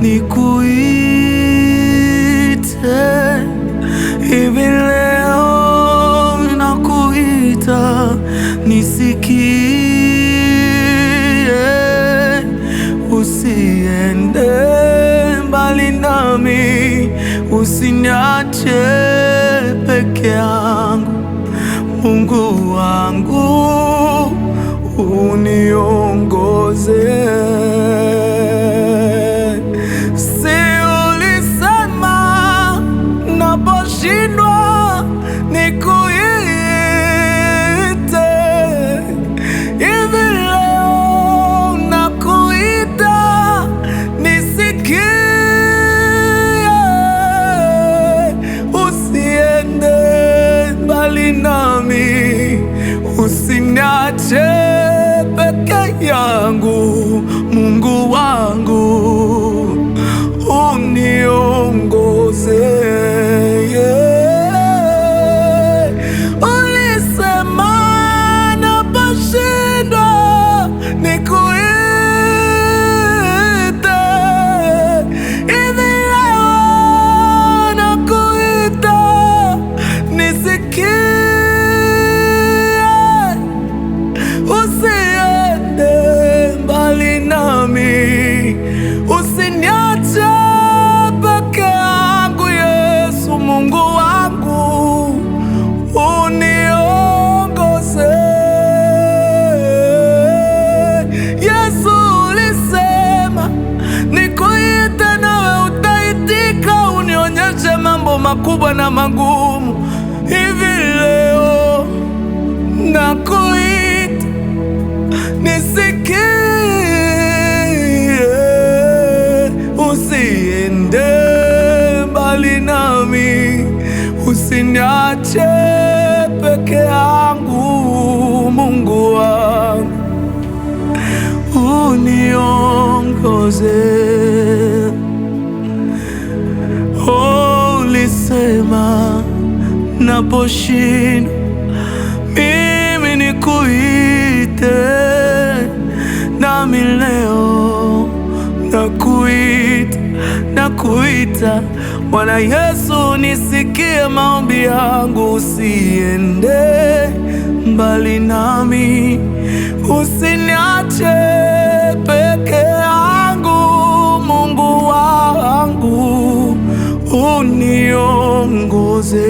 nikuite, hivi leo nakuita, nisikie, usiende mbali nami, usiniache peke yangu, Mungu wangu uniongoze. Si ulisema naposhindwa nikuite, hivi leo nakuita, nisikie, usiende mbali nami, usiniache peke yangu, Mungu wangu uniongoze. Yeah. Ulisema naposhindwa nikuite, hivi leo nakuita, nisikie, usiende mbali nami, usiniache peke yangu, Yesu Mungu wangu uniongoze. Yesu ulisema nikuite, nawe utaitika, unionyeshe mambo makubwa na magumu. Hivi leo nakuita, nisikie, usiende mbali nami, usiniache peke yangu, Mungu wangu uniongoze. Oh, ulisema naposhindwa mimi nikuite, nami leo nakuita, nakuita Bwana Yesu, nisikie maombi yangu, usiende mbali nami, usiniache peke yangu, Mungu wangu uniongoze.